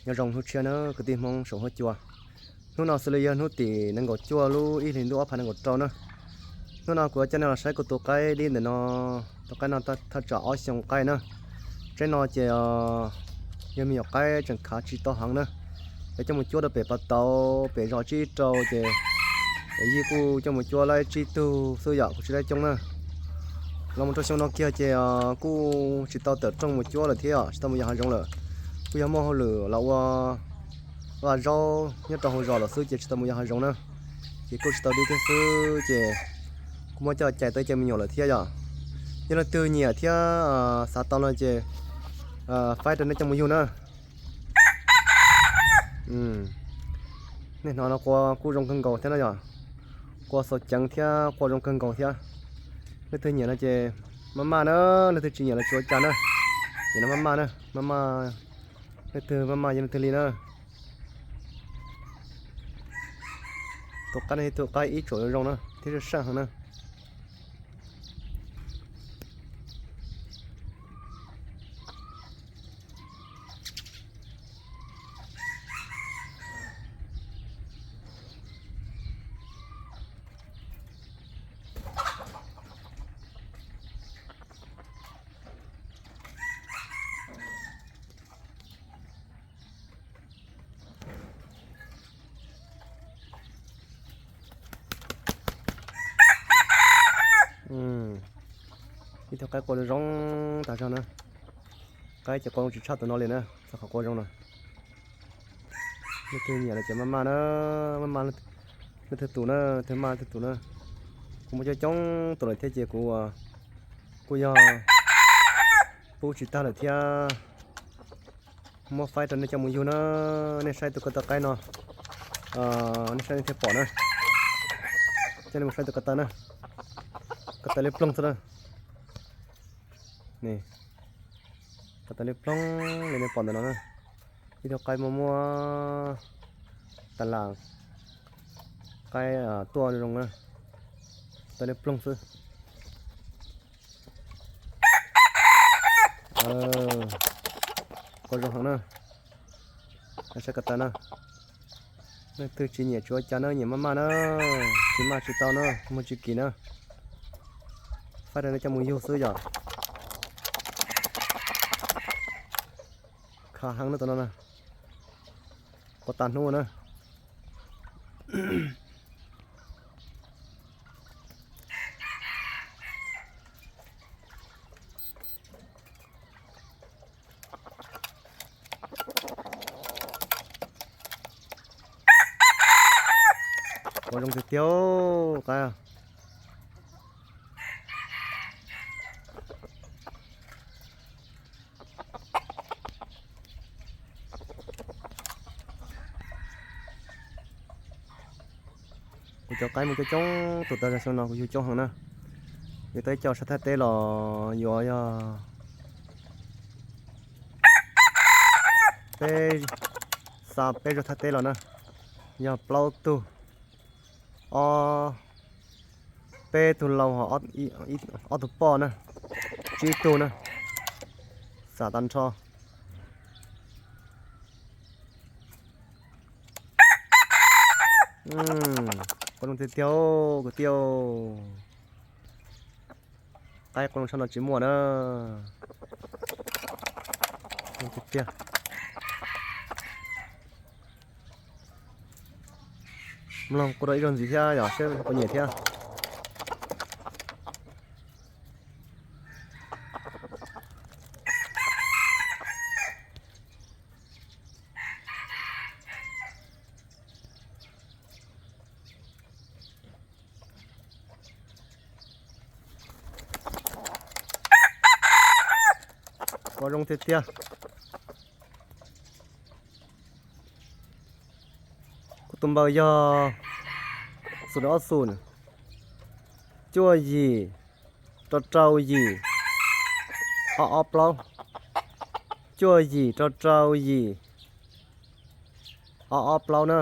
Nyob zoo hnub tshiab na kwv tij Hmoob saum huab cua. Hnub no xws li yog hnub tim nees nkaum cuaj lub ib hlis ntuj ob phav nees nkaum rau na. Hnub no kuv yuav coj nej los saib kuv tus qaib dib ntawm no. Tus qaib no thaj tsam ob xyoo qaib na. Tsaib no ces yog me nyuam qaib tseem khav tsis tau heev na. Yuav coj mus cuab rau pem pas tauv pem zos tsib rau ces yij kuj coj mus cuab laib tsib tug xwb yom, kuj tsis laib coob na. Los mus rau xyoo no kiag ces kuj tsis tau tawm rooj mus cuab lawm thiab, tsis tau mus yos hav zoov lawm. Kuj yog muaj hauj lwm los ua vaj zaub nyob rau hauv zos lawm xwb ces tsis tau mus yos hav zoov na. Ces kuj tsis tau dib thiab xwb ces kuj muab coj cais tau ib co me nyuam lawm thiab yom. Yog leej twg nyiam thiab xav tau no ces faib rau nej coj mus yug na. Nej hnov no qua kuj zoo kawg nkaus thiab no yom. Qua xaus ceev thiab qua zoo kawg nkaus thiab. Leej twg nyiam no ces maj maj na, leej twg tsis nyiam los tsis ua cas na. Ces no maj maj na, maj maj, leej twg maj maj yog leej twg li na. Tus qaib no yog tus qaib ib tsuam zoo zoo na thiab saj heev na. Ib tug qaib qua zoo tas zog na. Qaib ces qua zoo tsis tshaj tus no li na, txog qhov qua zoo no. Leej twg nyiam los ces maj maj na, maj maj, leej twg tus na, leej twg maj leej twg tus na. Kuv muaj coob coob tus lawm thiab ces kuv kuj yog pub tsis tag lawm thiab. Muab faib rau nej coj mus yug na. Nej saib tus ko taw qaib no, nej saib nej thiaj pom na. Coj nej mus saib tus ko taw na. Ko taw liab ploog xwb na. Ko taw liab ploog li nej pom ntawm no na. Ib tug qaib muaj muaj tas las, qaib tuaj zoo na. Taw liab ploog xwb. Qua zoo heev na. Saib ko taw na. Leej twg tsis nyiam tsis ua cas na, nyiam maj maj na, tsis maj tsis tau na, muag tsis kim na. Faib rau nej coj mus yug xwb yom. Khav heev na tus no na. Qua tas hnub na. Qua zoo tiag tiag qaib. Kuv cov qaib muaj coob coob tus tas zog, xyoo no kuv yug coob heev na. Yuav tau ib co sab Thaib teb los yuav yog peb, xa peb zog Thaib teb los na, yog plaub tug, ob, peb tug lau, ob tug poj na, tsib tug na, xam tag nrho. Qua zoo tiag tiag kwv tij. Qaib qua zoo tshaj no tsis muaj na. Tiag tiag. Mloog kuv rau ib zaug ntxiv thiab yom, seb puas nyiam thiab. Qua zoo tiag tiag. Kuv tus npawb yog xum ob xum, cuaj yim, rau rau yim, ob ob plaub, cuaj yim rau rau yim, ob ob plaub na.